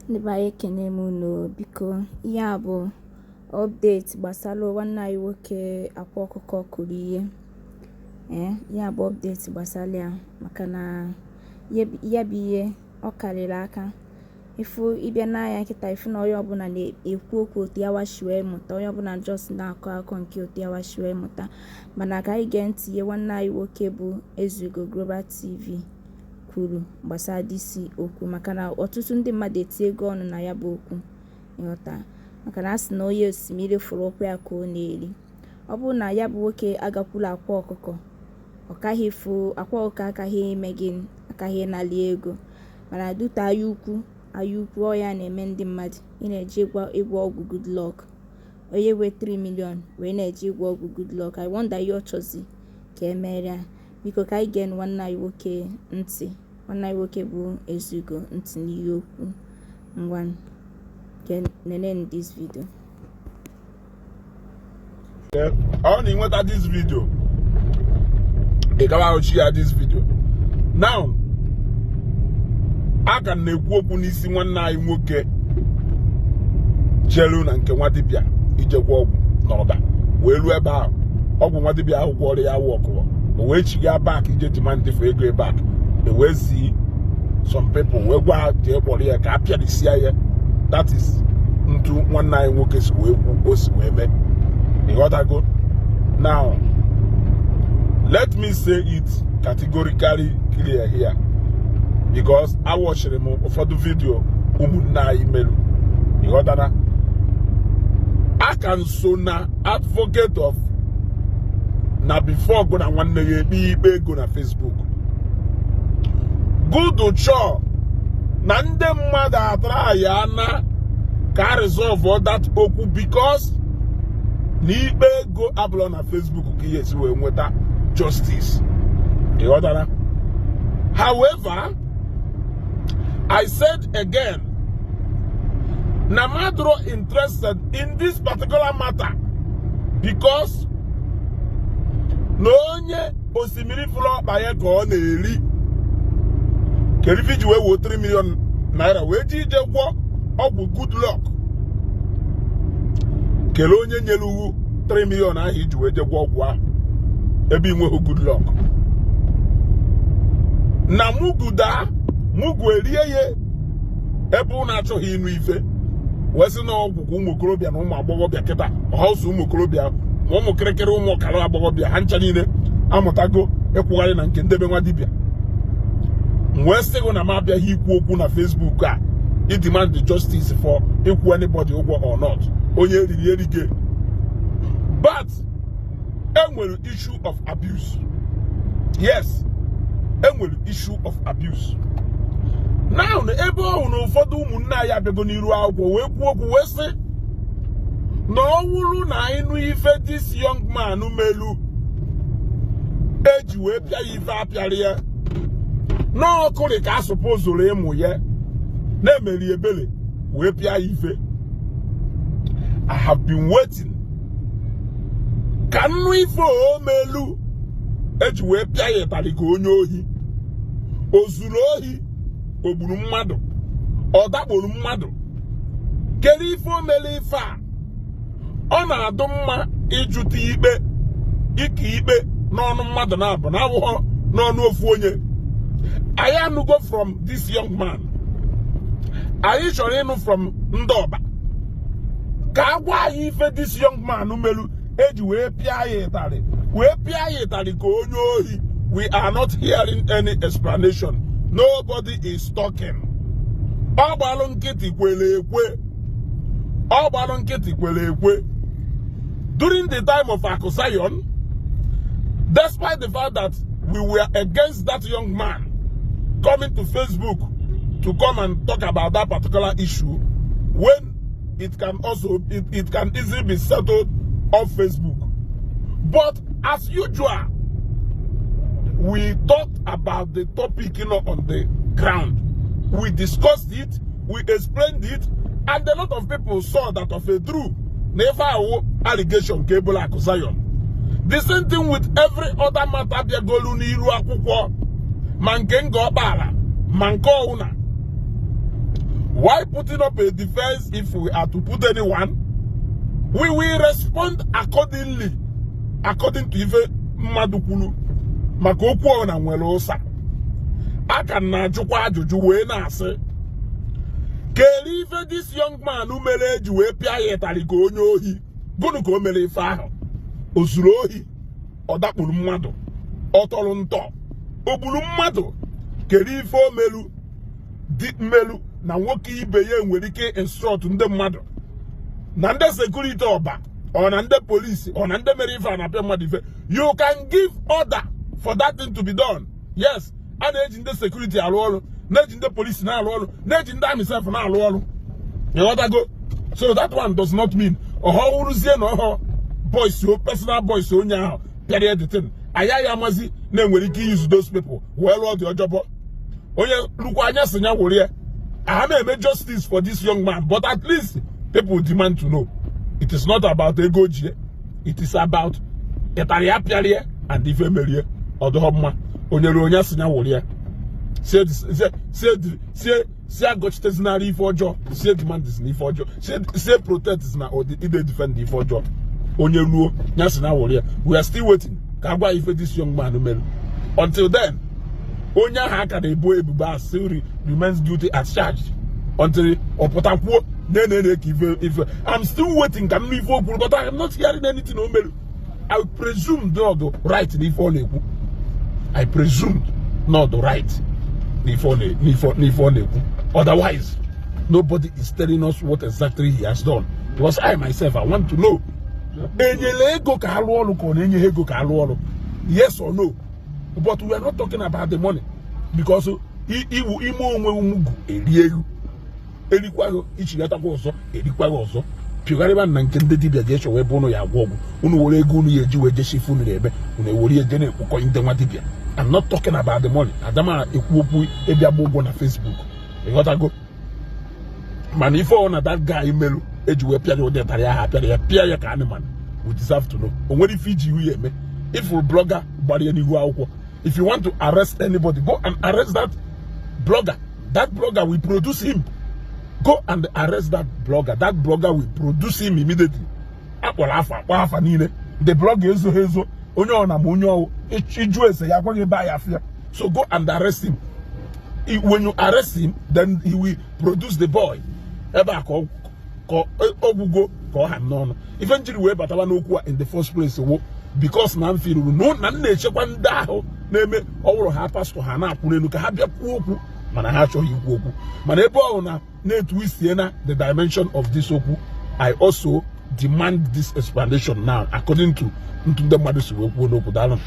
Ndị be anyị, ekene m unu. Biko, ihe a bụ update gbasara nwanne anyị nwoke Akwa Ọkụkọ kụrụ ihe. Ee, ihe a bụ update gbasara ya, maka na ya bụ ihe ọ karịrị aka. Ifu ịbịa n'anya kịta, ifu na onye ọbụla na-ekwu okwu otu ya washi wee mụta, onye ọbụla just na-akọ akọ nke otu ya washi wee mụta. Mana ka anyị gee ntị ihe nwanne anyị nwoke bụ Ezugo Global TV kwuru gbasara this okwu, maka na ọtụtụ ndị mmadụ eti ego ọnụ na ya bụ okwu, ịghọta? Maka na a sị na onye osimiri fụrụ ụkwụ ya ka ọ na-eri. Ọ bụrụ na ya bụ nwoke agakwula Akwa Ọkụkọ, ọ kaghị fụ Akwa Ọkụkọ, akaghị ime gịnị, akaghị ịnali ego. Mana dute anya ukwu, anya ukwu ọ ya na-eme ndị mmadụ. Ị na-eje ịgwọ ọgwụ good luck, onye wee 3 million wee na-eje ịgwọ ọgwụ good luck. I wonder ihe ọ chọzi ka emere ya. Biko, ka anyị gee nwanne anyị nwoke ntị, nwanne anyị nwoke bụ Ezugo ntị n'ihe okwu. Ngwa, nene this video. Ọ na ịnweta this video, ị gawa ahụchi ya this video. Now, a ka na-ekwu okwu n'isi nwanne anyị nwoke jelu na nke nwa dibịa ijekwa ọgwụ n'ọba, wee ruo ebe ahụ, ọgwụ nwa dibịa ahụ gwọrọ ya awụ ọkụọ, o wee chiga back ije demand for ego back. E wee zi some people wee gwa ha jee kpọrọ ya ka a pịarisia ya. That is ntu nwanne anyị nwoke si wee kwu o si wee mee, ịghọtago? Now, let me say it categorically clear here, because awatchiri m ụfọdụ video ụmụnne anyị merụ, ịghọtana? A ka nso na advocate of na before gụ na nwanne ya ekpe ikpe ego na Facebook, good chọọ na ndị mmadụ atara ya na ka a resolve that okwu, because na ikpe ego abụrụ na Facebook ka ihe esi wee nweta justice, ịghọtara? However, I said again na m adịrọ interested in this particular matter, because na onye osimiri fụrụ ọkpa ya ka ọ na-eri. Kedu ife iji wee wuo 3 million naira wee ji ije gwọ ọgwụ good luck? Kelee onye nyere uwu 3 million ahụ iji wee je gwọ ọgwụ ahụ ebe ị nweghị good luck? Na mugu daa, mugu erie ya. Ebe ụnụ achọghị ịnụ ife wee sị na ọgwụ ka ụmụ okorobịa na ụmụ agbọghọbịa kịta, ọhaụsụ ụmụ okorobịa ma ụmụ kịrịkịrị, ụmụ ọkara agbọghọbịa, ha ncha niile amụtago ịkwụgharị na nke ndebe nwa dibịa. M wee sị gị na m abịaghị ikwu okwu na Facebook a i demand justice for ịkwụ anybody ụgwọ or not. Onye eriri erige, but enwere issue of abuse. Yes, enwere issue of abuse. Now, ebe ọ hụ na ụfọdụ ụmụnne anyị abịago n'iru akwụkwọ wee kwuo okwu wee sị na ọ wụrụ na anyị nụ ife this young man melu eji wee pịa ya ife apịara ya n'ọkụrị ka a supposezuru ịmụ ya na-emeri ebele wee pịa ya ife. I have been waiting ka nnụ ife o melu eji wee pịa ya ịtarị ka onye ohi. O zuru ohi? O gburu mmadụ? Ọ dakporo mmadụ? Kedu ife o mere ife a? Ọ na-adụ mma ịjụta ikpe, ike ikpe n'ọnụ mmadụ na-abụ na abụghọ n'ọnụ ofu onye. Anyị anụgo from this young man. Anyị chọrọ ịnụ from ndị ọba ka a gwa anyị ife this young man melu eji wee pịa ya ịtarị, wee pịa ya ịtarị ka onye ohi. We are not hearing any explanation. Nobody is talking. Ọ gbalụ nkịtị kwere ekwe, ọ gbalụ nkịtị kwere ekwe. During the time of Aku Zion, despite the fact that we were against that young man coming to Facebook to come and talk about that particular issue, when it can easily be settled off Facebook. But as usual, we talked about the topic on the ground. We discussed it, we explained it, and a lot of people saw that of a true never allegation cable Aku Zion. The same thing with every other matter bịagolu n'iru akwụkwọ, ma nke nga ọkpala ma nke ọwụna. Why putting up a defense if we are to put anyone? We will respond accordingly, according to ife mmadụ kwuru, maka okwu ọ na nwere ụsa. A ka na-ajụkwa ajụjụ wee na-asị, kere ife this young man mere eji wee pịa ya ịtarị ka onye ohi? Gụnụ ka o mere ife ahụ? O zuru ohi? Ọ dakpuru mmadụ? Ọ tọrọ ntọ? O gburu mmadụ? Kere ife o melu dị mmelu na nwoke ibe ya nwere ike instruct ndị mmadụ na ndị security ọba, ọ na ndị polisi, ọ na ndị mere ife a na-apịa mmadụ ife? You can give order for that thing to be done. Yes, a na-eji ndị security arụ ọrụ, na-eji ndị polisi na-arụ ọrụ, na-eji ndị army sef na-arụ ọrụ, ịghọtago? So that one does not mean ọhọ wụrụzie na ọhọ boys o, personal boys onye ahụ pịara the thing. Anyị ya amazi na-enwere ike use those people wee lụọ dị ọjọbọ. Onye rukwa anya si ya were ya aha na-eme justice for this young man, but at least people demand to know. It is not about ego jie, it is about ịtarị ya pịara ya and ife merie. Ọdụghọ mma onye ruo onye si ya were ya si agọchitezinara ife ọjọọ, si demand na ife ọjọọ, si protect na ide defend ife ọjọọ. Onye ruo ya si na were ya. We are still waiting ka agwa ife this young man mere. Until then, onye ahụ aka na-ebo ebubo a still remains guilty as charged until ọ pụta kwuo na ka ife ife. I'm still waiting ka m nụ ife o kwuru, but I am not hearing anything o mere. I presume not the right n'ife ọ na-ekwu. I presume not the right n'ife ọ na-ekwu. Otherwise, nobody is telling us what exactly he has done, because I myself, I want to know. Enyere ego ka alụ ọrụ, ka ọ na-enye ha ego ka alụ ọrụ? Yes or no? But we are not talking about the money, because iwu ime onwe ugwu eri ego erikwaghị, ichigatakwa ọzọ erikwaghị ọzọ. Pịgharịba na nke ndị dibịa ji echọwa ebe unu ya agwọ ọgwụ. Unu were ego unu ya eji wee jesi ife unu na-eme, unu ewere eje na-ekwukọ ndị nwa dibịa. I'm not talking about the money. Adama ekwu okwu ịbịa gba ụgwọ na Facebook, ịghọtago? Mana ife ọ na that guy melu eji wee pịa ya ụdị ịtarị ahụ apịara ya, pịa ya ka animal, we deserve to know. O nwere ife iji ihu ya eme if blogger gbara ya n'ihu akwụkwọ. If you want to arrest anybody, go and arrest that blogger. That blogger will produce him. Go and arrest that blogger. That blogger will produce him immediately. Akpọrọ afa, akpọ afa niile. The blogger ezoghị ezo. Onye ọ na ma onye ọwụ ịjụ ese ya agwaghị ebe ya afịa. So go and arrest him. When you arrest him, then he will produce the boy. Ebe a ka ọgwụgo ka ọ ha n'ọnụ. Ife njiri wee batawa n'okwu a in the first place wo because na m firuru na m na-echekwa ndị ahụ na-eme ọwụrụ ha pastor ha na-akwụ n'elu ka ha bịa kwuo okwu, mana ha achọghị ikwu okwu. Mana ebe ọ na na-etu isie na the dimension of this okwu, I also demand this explanation now, according to ntu ndị mmadụ si wee kwuo n'okwu. Daalụ.